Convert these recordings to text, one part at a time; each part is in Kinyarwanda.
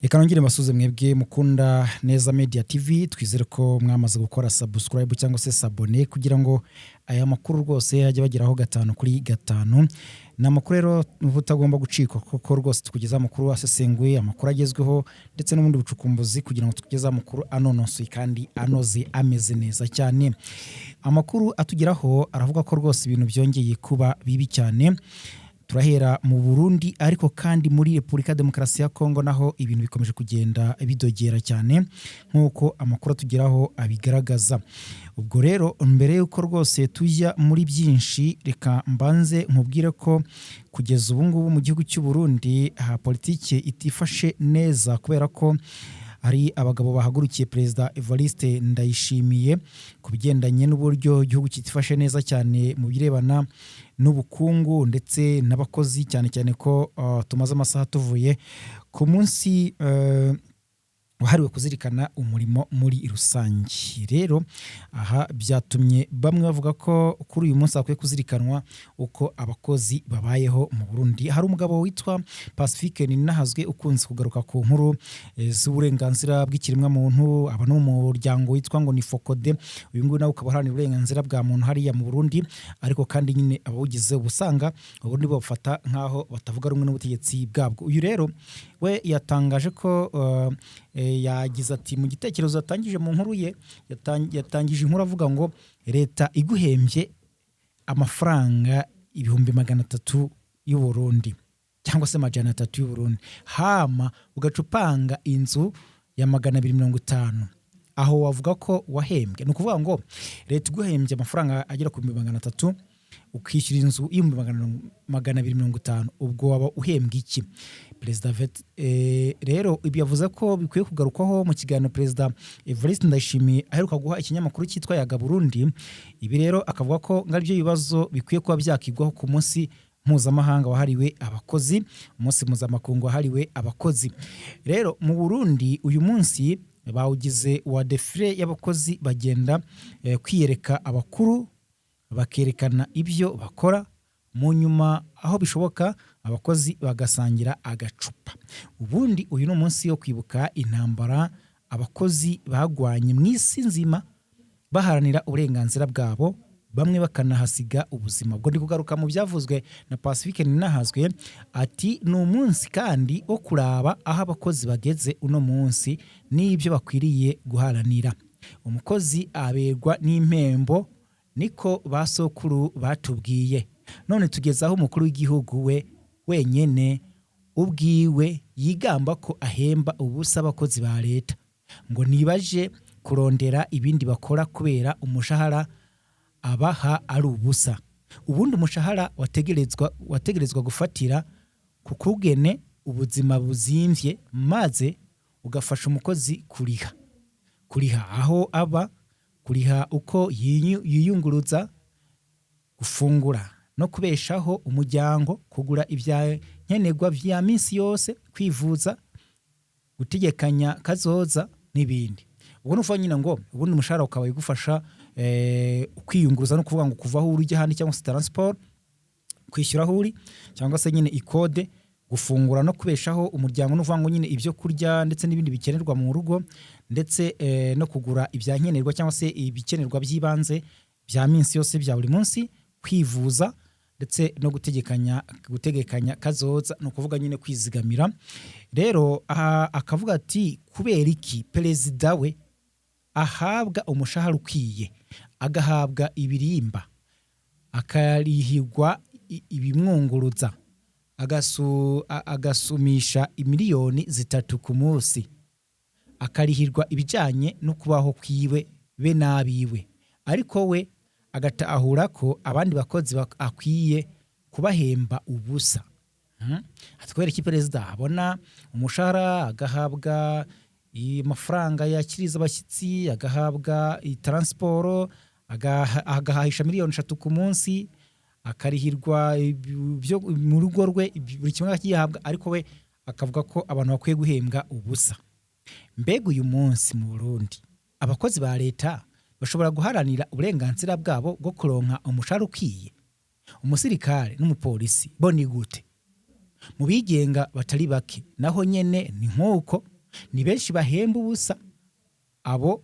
Reka nongere mbasuze mwebwe mukunda Neza Media TV. Twizere ko mwamaze gukora subscribe cyangwa se s'abonner kugira ngo aya makuru rwose ajye bageraho gatanu kuri gatanu. Ni amakuru rero uba utagomba gucikwa, kuko rwose tukugezaho amakuru asesenguye, amakuru agezweho ndetse n'ubundi bucukumbuzi kugira ngo tukugezeho amakuru anonosoye kandi anoze, ameze neza cyane. Amakuru atugeraho aravuga ko rwose ibintu byongeye kuba bibi cyane. Turahera mu Burundi, ariko kandi muri Repubulika ya Demokarasi ya Kongo naho ibintu bikomeje kugenda bidogera cyane nk'uko amakuru atugeraho abigaragaza. Ubwo rero mbere y'uko rwose tujya muri byinshi, reka mbanze nkubwire ko kugeza ubu ngubu mu gihugu cy'u Burundi ha politiki itifashe neza, kubera ko hari abagabo bahagurukiye Perezida Evariste Ndayishimiye ku bigendanye n'uburyo igihugu kitifashe neza cyane mu birebana n'ubukungu ndetse n'abakozi, cyane cyane ko tumaze amasaha tuvuye ku munsi wahariwe kuzirikana umurimo muri rusange. Rero aha byatumye bamwe bavuga ko kuri uyu munsi hakwiye kuzirikanwa uko abakozi babayeho mu Burundi. Hari umugabo witwa Pacifique Ninahazwe ukunze kugaruka ku nkuru z'uburenganzira bw'ikiremwamuntu, aba no mu muryango witwa ngo ni FOCODE. Uyu nguyu nawe ukaba uharanira uburenganzira bwa muntu hariya mu Burundi, ariko kandi nyine abawugize uba usanga ubundi babufata nk'aho batavuga rumwe n'ubutegetsi bwabwo. Uyu rero we yatangaje ko yagize ati, mu gitekerezo yatangije mu nkuru ye, yatangije inkuru avuga ngo leta iguhembye amafaranga 300,000 y'u Burundi cyangwa se 300 y'u Burundi, hama ugaca upanga inzu ya 250, aho wavuga ko wahembwe? Ni ukuvuga ngo leta iguhembye amafaranga agera ku 300,000, ukishyura inzu y'ibihumbi 250, ubwo waba uhembwa iki? Perezida rero ibi yavuze ko bikwiye kugarukwaho mu kiganiro Perezida Evariste Ndayishimiye aheruka guha ikinyamakuru cyitwa Yaga Burundi. Ibi rero akavuga ko ngo aribyo bibazo bikwiye kuba byakigwaho ku munsi mpuzamahanga wahariwe abakozi, umunsi mpuzamakungu wahariwe abakozi. Rero mu Burundi uyu munsi bawugize uwa défilé y'abakozi, bagenda kwiyereka abakuru, bakerekana ibyo bakora, mu nyuma aho bishoboka abakozi bagasangira agacupa. Ubundi uyu ni umunsi wo kwibuka intambara abakozi bagwanye mu isi nzima baharanira uburenganzira bwabo, bamwe bakanahasiga ubuzima. Ubwo ndi kugaruka mu byavuzwe na Pacifique Ninahazwe. Ati ni umunsi kandi wo kuraba aho abakozi bageze uno munsi n'ibyo bakwiriye guharanira. Umukozi aberwa n'impembo, niko ba sokuru batubwiye. None tugeze aho umukuru w'igihugu we wenyene ubwiwe yigamba ko ahemba ubusa abakozi ba leta, ngo nibaje kurondera ibindi bakora kubera umushahara abaha ari ubusa. Ubundi umushahara wategerezwa gufatira ku kugene ubuzima buzimvye, maze ugafasha umukozi kuriha aho aba, kuriha uko yiyunguruza, gufungura no kubeshaho umuryango, kugura ibya nkenerwa vya minsi yose, kwivuza, gutegekanya kazoza n'ibindi. Ubwo ni ukuvuga nyine ngo ubundi umushahara ukaba igufasha kwiyunguruza, no kuvuga ngo kuva aho uri ujya ahandi cyangwa se transport, kwishyura aho uri cyangwa se nyine ikode, gufungura no kubeshaho umuryango, no kuvuga ngo nyine ibyo kurya ndetse n'ibindi bikenerwa mu rugo, ndetse no kugura ibya nkenerwa cyangwa se ibikenerwa by'ibanze bya minsi yose, bya buri munsi, kwivuza ndetse no gutegekanya kazoza, ni ukuvuga nyine kwizigamira. Rero aha akavuga ati kubera iki perezida we ahabwa umushahara ukwiye, agahabwa ibirimba, akarihirwa ibimwunguruza, agasumisha imiliyoni 3 ku munsi, akarihirwa ibijyanye no kubaho kwiwe be n'abiwe, ariko we agatahura ko abandi bakozi akwiye kubahemba ubusa? Atwereka iki perezida abona umushahara, agahabwa amafaranga yakiriza abashyitsi, agahabwa transport, agahahisha miliyoni 3 ku munsi, akarihirwa ibyo mu rugo rwe, buri kimwe akihabwa, ariko we akavuga ko abantu bakwiye guhembwa ubusa? Mbega uyu munsi mu Burundi abakozi ba leta bashobora guharanira uburenganzira bwabo bwo kuronka umushahara ukwiye? Umusirikare n'umupolisi bo ni gute? Mu bigenga batari bake naho nyene ni nk'uko. Ni benshi bahemba ubusa abo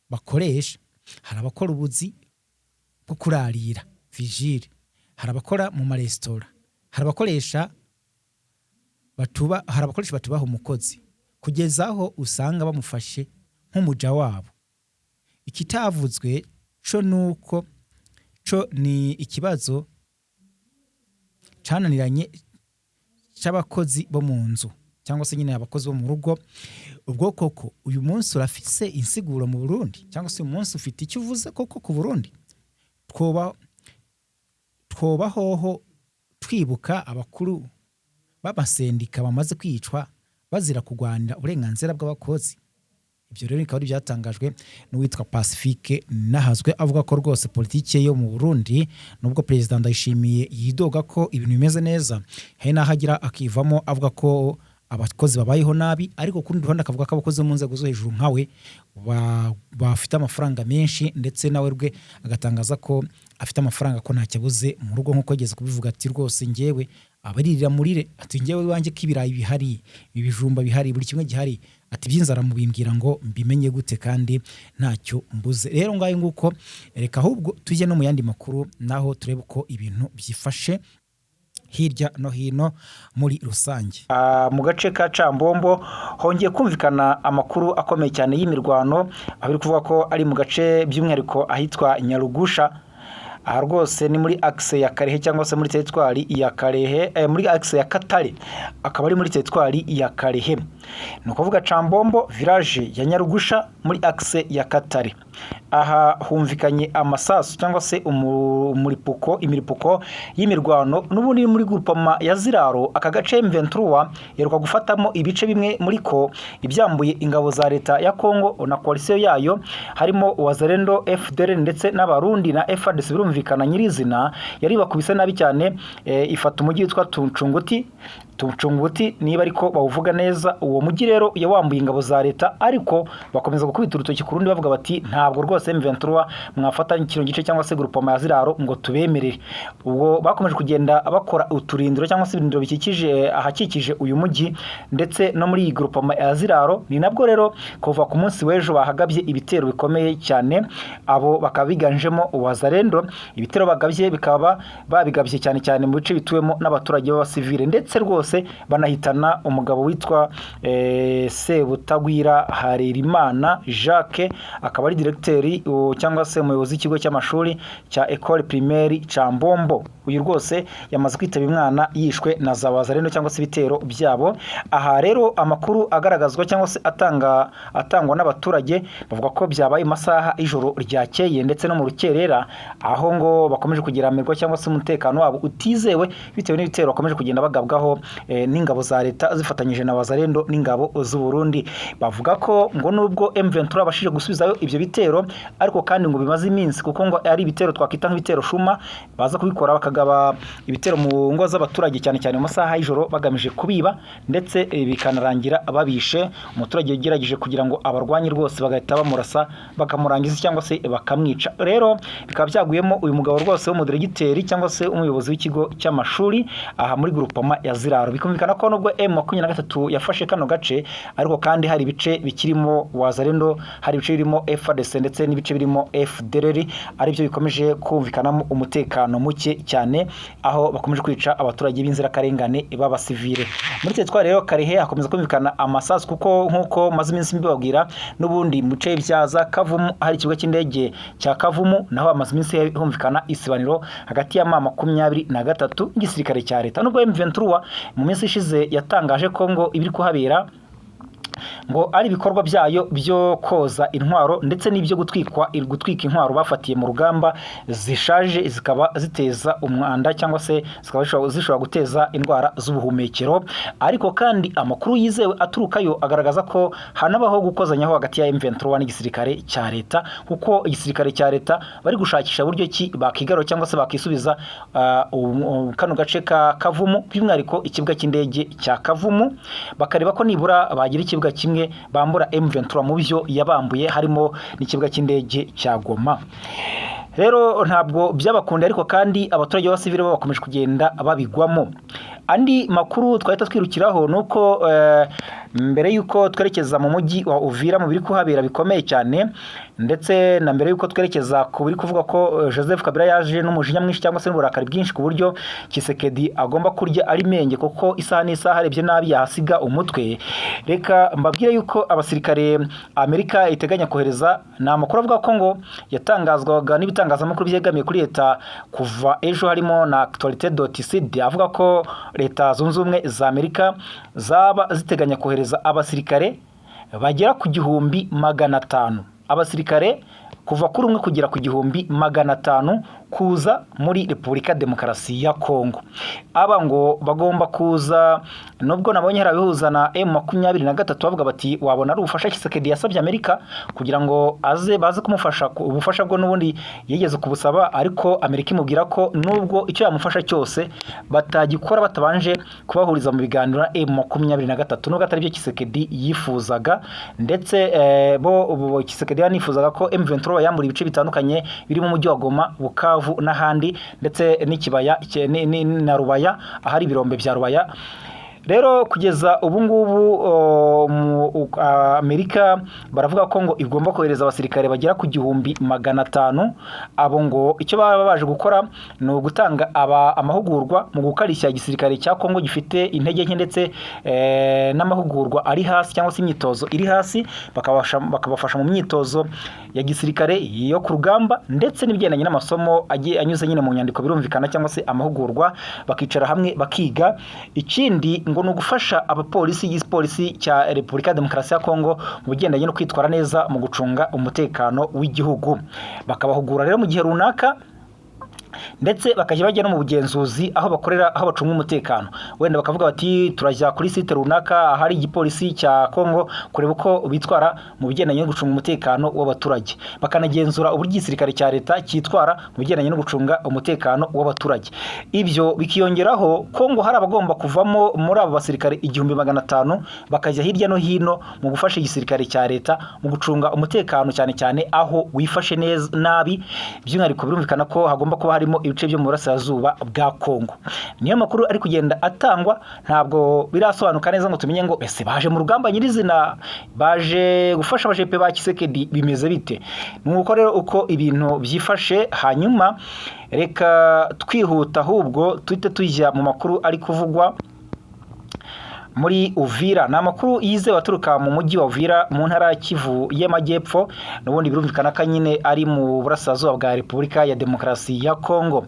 bakoresha. Hari abakora ubuzi bwo kurarira, vigile, hari abakora mu maresitora, hari abakoresha batubaha umukozi kugeza aho usanga bamufashe nk'umuja wabo. Ikitavuzwe co nuko co ni ikibazo cananiranye c'abakozi bo mu nzu, cyangwa se nyine abakozi bo mu rugo. Ubwo koko uyu munsi urafise insiguro mu Burundi, cyangwa se uyu munsi ufite icyo uvuze koko ku Burundi? Twoba hoho twibuka abakuru b'amasendika bamaze kwicwa bazira kurwanira uburenganzira bw'abakozi. Ibyo rero bikaba ari ibyatangajwe n'uwitwa Pacifique Nahazwe, avuga ko rwose politike yo mu Burundi, nubwo Perezida Ndayishimiye yidoga ko ibintu bimeze neza, hari n'aho agira akivamo avuga ko abakozi babayeho nabi, ariko ku rundi ruhande akavuga ko abakozi bo mu nzego zo hejuru nkawe bafite amafaranga menshi, ndetse nawe rwe agatangaza ko afite amafaranga, ko ntacyo abuze mu rugo, nk'uko yageze kubivuga ati: "Rwose njyewe abaririra murire," ati: "Njyewe iwanjye ko ibirayi bihari, ibijumba bihari, buri kimwe gihari," ati: "Iby'inzara mubimbwira ngo mbimenye gute kandi ntacyo mbuze?" Rero ngayo nguko, reka ahubwo tujye no mu yandi makuru, naho turebe uko ibintu byifashe hirya no hino muri rusange. Mu gace ka Cambombo hongeye kumvikana amakuru akomeye cyane y'imirwano, aho biri kuvuga ko ari mu gace by'umwihariko ahitwa Nyarugusha. Aha rwose ni muri axe ya Karehe, cyangwa se muri teritwari ya Karehe, muri axe ya Katare, akaba ari muri teritwari ya Karehe. Ni ukuvuga Cambombo, village ya Nyarugusha, muri axe ya Katare. Aha humvikanye amasasu cyangwa se umuripuko, imiripuko y'imirwano n'ubundi muri groupement ya Ziraro. Aka gace M23 iheruka gufatamo ibice bimwe muri ko, ibyambuye ingabo za leta ya Congo na coalition yayo, harimo Wazalendo, FDLR ndetse n'Abarundi na FARDC. Birumvikana nyirizina yari bakubise nabi cyane, ifata umujyi witwa Tuncunguti, Tuncunguti niba ariko bawuvuga neza. Uwo mujyi rero yawambuye ingabo za leta, ariko bakomeza gukubita urutoki ku rundi bavuga bati: "Ntabwo rwose M23 mwafata kino gice cyangwa se groupement ya Ziraro ngo tubemerere." Ubwo bakomeje kugenda bakora uturindiro cyangwa se ibirindiro bikikije ahakikije uyu mujyi ndetse no muri iyi groupement ya Ziraro. Ni nabwo rero kuva ku munsi w'ejo bahagabye ibitero bikomeye cyane, abo bakaba biganjemo Wazalendo. Ibitero bagabye bikaba babigabye cyane cyane mu bice bituwemo n'abaturage b'abasivile, ndetse rwose banahitana umugabo witwa Sebutagwira Harerimana Jacques, akaba ari directeur cyangwa se umuyobozi w'ikigo cy'amashuri cya Ecole Primaire Cambombo. Uyu rwose yamaze kwitaba Imana, yishwe na za Wazalendo cyangwa se ibitero byabo. Aha rero amakuru agaragazwa cyangwa se atangwa n'abaturage bavuga ko byabaye mu masaha y'ijoro ryakeye ndetse no mu rukerera, aho ngo bakomeje kugeramirwa cyangwa se umutekano wabo utizewe bitewe n'ibitero bakomeje kugenda bagabwaho n'ingabo za leta zifatanyije na Wazalendo n'ingabo z'u Burundi. Bavuga ko ngo nubwo M23 babashije gusubizayo ibyo bitero, ariko kandi ngo bimaze iminsi, kuko ngo ari ibitero twakwita nk'ibitero shuma, baza kubikora bakagaba ibitero mu ngo z'abaturage cyane cyane mu masaha y'ijoro bagamije kubiba, ndetse bikanarangira babishe umuturage ugerageje kugira ngo abarwanye, rwose bagahita bamurasa bakamurangiza cyangwa se bakamwica. Rero bikaba byaguyemo uyu mugabo rwose w'umudiregiteri cyangwa se umuyobozi w'ikigo cy'amashuri aha muri groupement ya Ziraro. Bikumvikana ko nubwo M23 yafashe kano gace, ariko kandi hari ibice bikirimo Wazalendo, hari ibice birimo FARDC ndetse n'ibice birimo FDLR, aribyo bikomeje kumvikanamo umutekano muke cyane, aho bakomeje kwica abaturage b'inzirakarengane b'abasivile. Muri teritwari rero Karehe hakomeza kumvikana amasasu, kuko nk'uko maze iminsi mbibabwira, n'ubundi mu bice bya za Kavumu hari ikibuga cy'indege cya Kavumu, naho hamaze iminsi humvikana isibaniro hagati ya M23 n'igisirikare cya leta, nubwo M23 mu minsi ishize yatangaje ko ngo ibiri kuhabera ngo ari ibikorwa byayo byo koza intwaro ndetse n'ibyo gutwika intwaro bafatiye mu rugamba zishaje, zikaba ziteza umwanda cyangwa se zikaba zishobora guteza indwara z'ubuhumekero. Ariko kandi amakuru yizewe aturukayo agaragaza ko hanabaho gukozanyaho hagati ya M23 n'igisirikare cya leta, kuko igisirikare cya leta bari gushakisha buryo ki bakigarura cyangwa se bakisubiza kano gace ka Kavumu, by'umwihariko ikibuga cy'indege cya Kavumu, bakareba ko nibura bagira ikibuga kimwe bambura M23 mu byo yabambuye, harimo n'ikibuga cy'indege cya Goma. Rero ntabwo byabakunda, ariko kandi abaturage b'abasivile bo bakomeje kugenda babigwamo. Andi makuru twahita twirukiraho ni uko Mbere y'uko twerekeza mu mujyi wa Uvira mu biri kuhabera bikomeye cyane, ndetse na mbere y'uko twerekeza ku biri kuvuga ko Joseph Kabila yaje n'umujinya mwinshi cyangwa se n'uburakari bwinshi, ku buryo Tshisekedi agomba kurya ari menge, kuko isaha n'isaha arebye nabi yahasiga umutwe, reka mbabwire yuko abasirikare Amerika iteganya kohereza, ni amakuru avuga ko ngo yatangazwaga n'ibitangazamakuru byegamiye kuri leta kuva ejo, harimo na Actualité.cd, avuga ko Leta Zunze Ubumwe za Amerika zaba ziteganya kohereza abasirikare bagera ku 1500, abasirikare kuva kuri 1 kugera ku 1500, kuza muri Repubulika Demokarasi ya Kongo. Aba ngo bagomba kuza, nubwo nabonye hari abihuza na M23 bavuga bati wabona ari ubufasha Tshisekedi yasabye Amerika kugira ngo aze baze kumufasha, ubufasha bwo n'ubundi yigeze kubusaba, ariko Amerika imubwira ko nubwo icyo yamufasha cyose batagikora batabanje kubahuriza mu biganiro na M23, nubwo atari byo Tshisekedi yifuzaga. Ndetse bo Tshisekedi yanifuzaga ko M23 bayambura ibice bitandukanye birimo umujyi wa Goma, Bukavu n'ahandi, ndetse n'ikibaya na Rubaya, ahari ibirombe bya Rubaya. Rero kugeza ubu ngubu Amerika baravuga ko ngo igomba kohereza abasirikare bagera ku 1500. Abo ngo icyo baba baje gukora ni ugutanga amahugurwa mu gukarishya igisirikare cya Kongo gifite intege nke, ndetse n'amahugurwa ari hasi cyangwa se imyitozo iri hasi, bakabafasha mu myitozo ya gisirikare yo ku rugamba, ndetse n'ibigendanye n'amasomo agiye anyuze nyine mu nyandiko, birumvikana, cyangwa se amahugurwa, bakicara hamwe bakiga. Ikindi ngo ni ugufasha abapolisi, igipolisi cya Repubulika ya Demokarasi ya Kongo, mu bigendanye no kwitwara neza mu gucunga umutekano w'igihugu. Bakabahugura rero mu gihe runaka, ndetse bakajya bajya no mu bugenzuzi aho bakorera, aho bacunga umutekano. Wenda bakavuga bati turajya kuri site runaka ahari igipolisi cya Kongo kureba uko bitwara mu bigendanye no gucunga umutekano w'abaturage, bakanagenzura uburyo igisirikare cya leta cyitwara mu bigendanye no gucunga umutekano w'abaturage. Ibyo bikiyongeraho ko ngo hari abagomba kuvamo muri abo basirikare 1500, bakajya hirya no hino mu gufasha igisirikare cya leta mu gucunga umutekano, cyane cyane aho wifashe neza nabi. By'umwihariko birumvikana ko hagomba kuba harimo ibice byo mu burasirazuba bwa Kongo. Niyo makuru ari kugenda atangwa. Ntabwo birasobanuka neza ngo tumenye ngo ese baje mu rugamba nyirizina, baje gufasha abajepe ba Tshisekedi, bimeze bite? Ni uko rero uko ibintu byifashe. Hanyuma reka twihuta ahubwo tuhite tujya mu makuru ari kuvugwa muri Uvira. Ni amakuru yizewe aturuka mu mujyi wa Uvira mu ntara ya Kivu y'Amajyepfo, n'ubundi birumvikana ko nyine ari mu burasirazuba bwa Repubulika ya Demokarasi ya Kongo.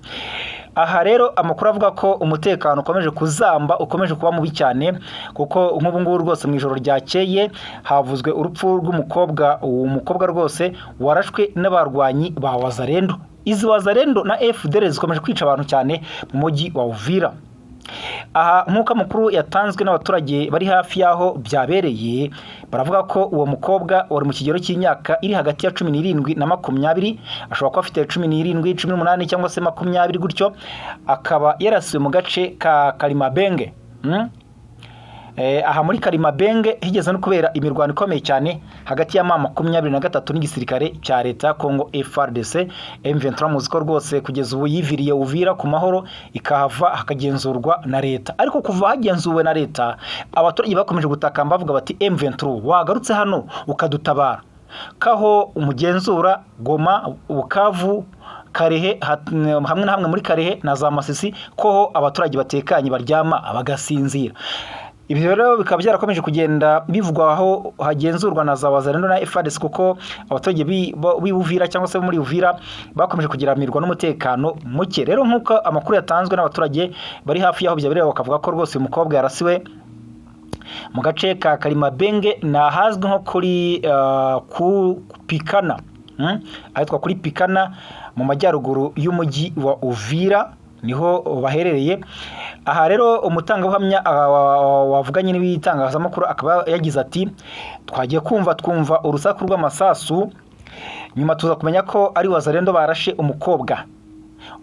Aha rero amakuru avuga ko umutekano ukomeje kuzamba, ukomeje kuba mubi cyane, kuko nk'ubu ngubu rwose mu ijoro ryakeye havuzwe urupfu rw'umukobwa. Uwo mukobwa rwose warashwe n'abarwanyi ba Wazalendo. Izi Wazalendo na FDLR zikomeje kwica abantu cyane mu mujyi wa Uvira. Aha, nk'uko amakuru yatanzwe n'abaturage bari hafi y'aho byabereye, baravuga ko uwo mukobwa wari mu kigero cy'imyaka iri hagati ya 17 na 20, ashobora kuba afite 17, 18 cyangwa se 20 gutyo, akaba yarasiwe mu gace ka Karimabenge. Aha muri Karimabenge higeze no kubera imirwano ikomeye cyane hagati ya M23 n'igisirikare cya leta ya Congo, FARDC. M23 muzi ko rwose kugeza ubu yiviriye Uvira ku mahoro, ikahava hakagenzurwa na leta. Ariko kuva hagenzuwe na leta, abaturage bakomeje gutakamba bavuga bati M23 wagarutse hano ukadutabara, kaho umugenzura Goma, Bukavu, Karehe, hamwe na hamwe muri Karehe na za Masisi, koho abaturage batekanye, baryama bagasinzira. Ibi rero bikaba byarakomeje kugenda bivugwa aho hagenzurwa na za Wazalendo na FARDC, kuko abaturage b'i Uvira cyangwa se bo muri Uvira bakomeje kugiramirwa n'umutekano muke. Rero nk'uko amakuru yatanzwe n'abaturage bari hafi y'aho byabereye, bakavuga ko rwose uyu mukobwa yarasiwe mu gace ka Karimabenge, ni ahazwi nko kuri ku Pikana, ahitwa kuri Pikana mu majyaruguru y'umujyi wa Uvira, niho baherereye. Aha rero umutangabuhamya wavuganye n'ibitangazamakuru akaba yagize ati twagiye kumva twumva urusaku rw'amasasu, nyuma tuza kumenya ko ari Wazalendo barashe umukobwa.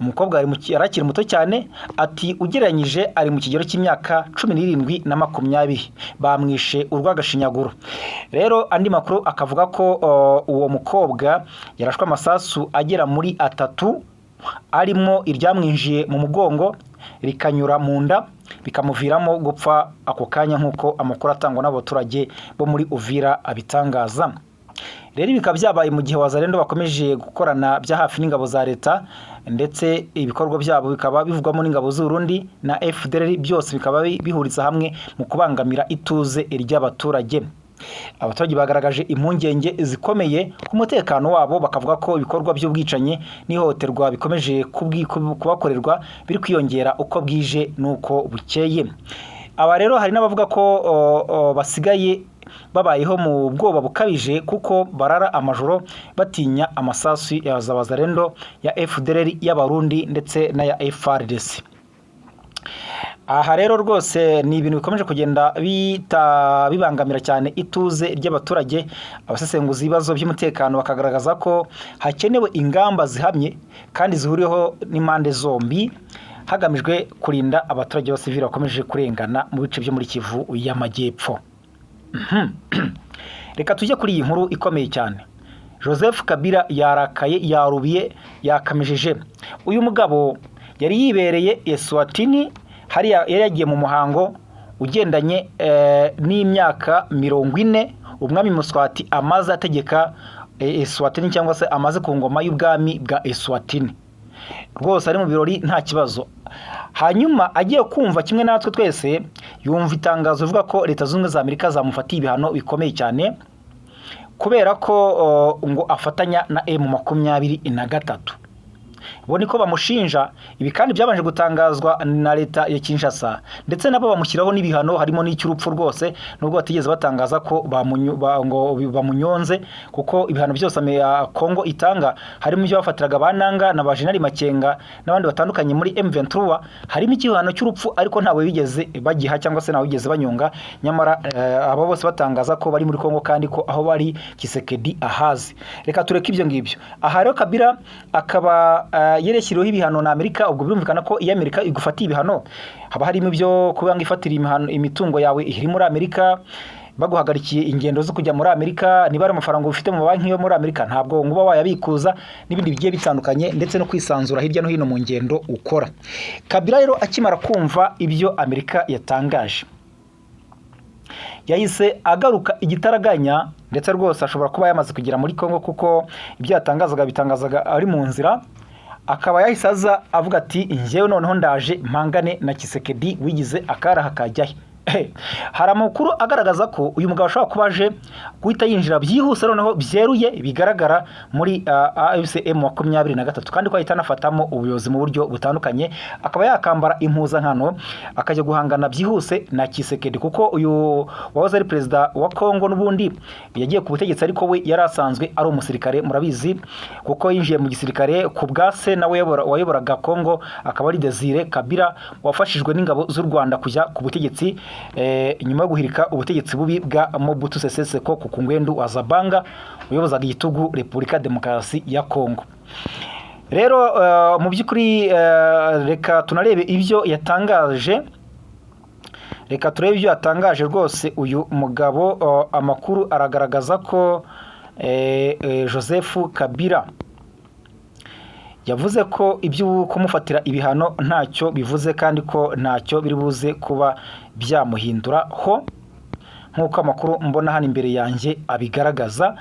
Umukobwa yari akiri muto cyane, ati ugereranyije ari mu kigero cy'imyaka 17 na 20, bamwishe urw'agashinyaguro. Rero andi makuru akavuga ko uwo mukobwa yarashwe amasasu agera muri atatu. arimo iryamwinjiye mu mugongo rikanyura mu nda, bikamuviramo gupfa ako kanya, nk'uko amakuru atangwa n'abaturage bo muri Uvira abitangaza. Rero ibi bikaba byabaye mu gihe Wazalendo bakomeje gukorana bya hafi n'ingabo za leta, ndetse ibikorwa byabo bikaba bivugwamo n'ingabo z'Uburundi na FDLR, byose bikaba bihuriza hamwe mu kubangamira ituze ry'abaturage. Abaturage bagaragaje impungenge zikomeye ku mutekano wabo, bakavuga ko ibikorwa by'ubwicanyi n'ihohoterwa bikomeje kubakorerwa biri kwiyongera uko bwije n'uko bukeye. Aba rero hari n'abavuga ko basigaye babayeho mu bwoba bukabije, kuko barara amajoro batinya amasasu ya za Wazalendo, ya FDLR, y'Abarundi ndetse n'aya FARDC. Aha rero rwose ni ibintu bikomeje kugenda bibangamira cyane ituze ry'abaturage. Abasesenguzi ibibazo by'umutekano bakagaragaza ko hakenewe ingamba zihamye kandi zihuriweho n'impande zombi, hagamijwe kurinda abaturage b'abasivili bakomeje kurengana mu bice byo muri Kivu y'Amajyepfo. Reka tujye kuri iyi nkuru ikomeye cyane. Joseph Kabila yarakaye, yarubiye, yakamejeje. Uyu mugabo yari yibereye Eswatini, hariya yari yagiye mu muhango ugendanye n'imyaka 40 umwami Muswati amaze ategeka Eswatini, cyangwa se amaze ku ngoma y'ubwami bwa Eswatini. Rwose ari mu birori, nta kibazo. Hanyuma agiye kumva, kimwe natwe twese, yumva itangazo rivuga ko Leta Zunze Ubumwe za Amerika zamufatiye ibihano bikomeye cyane kubera ko ngo afatanya na M23. Bo niko bamushinja. Ibi kandi byabanje gutangazwa na leta ya Kinshasa, ndetse nabo bamushyiraho n'ibihano, harimo n'icy'urupfu rwose, nubwo batigeze batangaza ko ngo bamunyonze, kuko ibihano byose Kongo itanga, harimo ibyo bafatiraga ba Nanga na ba Jenerali Makenga n'abandi batandukanye muri M23, harimo igihano cy'urupfu, ariko ntawe bigeze bagiha cyangwa se ntawe bigeze banyonga. Nyamara abo bose batangaza ko bari muri Kongo kandi ko aho bari Tshisekedi ahazi. Reka tureke ibyo ngibyo. Aha rero Kabila akaba yereshyiriweho ibihano na Amerika. Ubwo birumvikana ko iyo Amerika igufatiye ibihano, haba harimo ibyo kuba ngo ifatira imitungo yawe iri muri Amerika, baguhagarikiye ingendo zo kujya muri Amerika, niba ari amafaranga ufite mu banki yo muri Amerika ntabwo ngo uba wayabikuza, n'ibindi bigiye bitandukanye, ndetse no kwisanzura hirya no hino mu ngendo ukora. Kabila rero akimara kumva ibyo Amerika yatangaje, yahise agaruka igitaraganya, ndetse rwose ashobora kuba yamaze kugera muri Kongo, kuko ibyo yatangazaga bitangazaga ari mu nzira. Akaba yahise aza avuga ati: "Njyewe noneho ndaje mpangane na Tshisekedi wigize akaraha kajyahe." Hari amakuru agaragaza ko uyu mugabo ashobora kuba aje guhita yinjira byihuse, noneho byeruye bigaragara muri AFC M23, kandi ko ahita anafatamo ubuyobozi mu buryo butandukanye, akaba yakambara impuzankano akajya guhangana byihuse na Tshisekedi, kuko uyu wahoze ari perezida wa Kongo n'ubundi yagiye ku butegetsi, ariko we yari asanzwe ari umusirikare, murabizi, kuko yinjiye mu gisirikare ku bwa se nawe wayoboraga Kongo, akaba ari Desire Kabila wafashijwe n'ingabo z'u Rwanda kujya ku butegetsi nyuma yo guhirika ubutegetsi bubi bwa Mobutu Sese Seko Kuku Ngbendu wa Zabanga uyobozaga igitugu Repubulika Demokarasi ya Kongo. Rero mu by'ukuri reka tunarebe ibyo yatangaje, reka turebe ibyo yatangaje rwose uyu mugabo. Amakuru aragaragaza ko Joseph Kabila yavuze ko ibyo kumufatira ibihano ntacyo bivuze, kandi ko ntacyo biri buze kuba byamuhinduraho, nk'uko amakuru mbona hano imbere yanjye abigaragaza.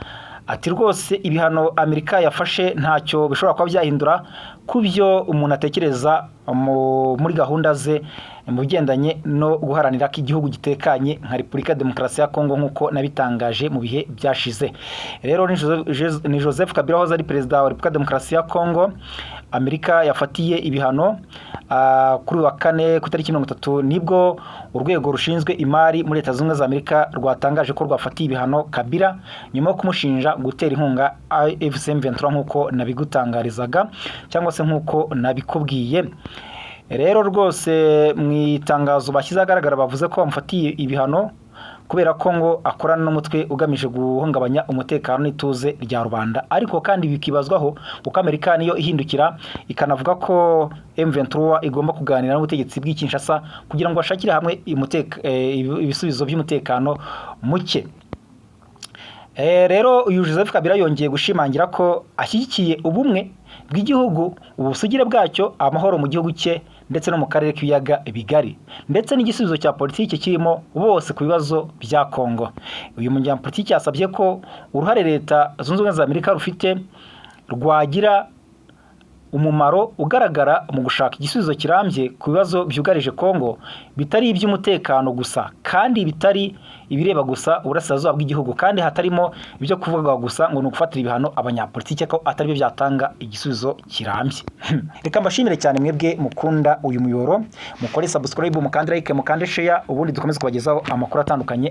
Ati: "Rwose ibihano Amerika yafashe ntacyo bishobora kuba byahindura ku byo umuntu atekereza muri gahunda ze mu bigendanye no guharanira ko igihugu gitekanye nka Repubulika ya Demokarasi ya Kongo, nk'uko nabitangaje mu bihe byashize." Rero ni Joseph Kabila wahoze ari perezida wa Repubulika ya Demokarasi ya Kongo Amerika yafatiye ibihano. Kuri uyu wa kane ku itariki 30 nibwo urwego rushinzwe imari muri Leta Zunze Ubumwe za Amerika rwatangaje ko rwafatiye ibihano Kabila nyuma yo kumushinja gutera inkunga AFC M23, nk'uko nabigutangarizaga cyangwa se nk'uko nabikubwiye. Rero rwose mu itangazo bashyize ahagaragara, bavuze ko bamufatiye ibihano kubera ko ngo akorana n'umutwe ugamije guhungabanya umutekano n'ituze rya rubanda. Ariko kandi bikibazwaho, kuko Amerika niyo ihindukira ikanavuga ko M23 igomba kuganira n'ubutegetsi bw'i Kinshasa kugira ngo bashakire hamwe ibisubizo by'umutekano muke. Rero uyu Joseph Kabila yongeye gushimangira ko ashyigikiye ubumwe bw'igihugu, ubusugire bwacyo, amahoro mu gihugu cye ndetse no mu karere k'ibiyaga bigari, ndetse n'igisubizo cya politiki kirimo bose ku bibazo bya Kongo. Uyu munyapolitiki yasabye ko uruhare Leta Zunze Ubumwe za Amerika rufite rwagira umumaro ugaragara mu gushaka igisubizo kirambye ku bibazo byugarije Kongo, bitari iby'umutekano gusa kandi bitari ibireba gusa uburasirazuba bw'igihugu, kandi hatarimo ibyo kuvuga gusa ngo ni ugufatira ibihano abanyapolitike, ko atari byo byatanga igisubizo kirambye. Reka mbashimire cyane mwebwe mukunda uyu muyoboro, mukore subscribe, mukande like, mukande share, ubundi dukomeze kubagezaho amakuru atandukanye.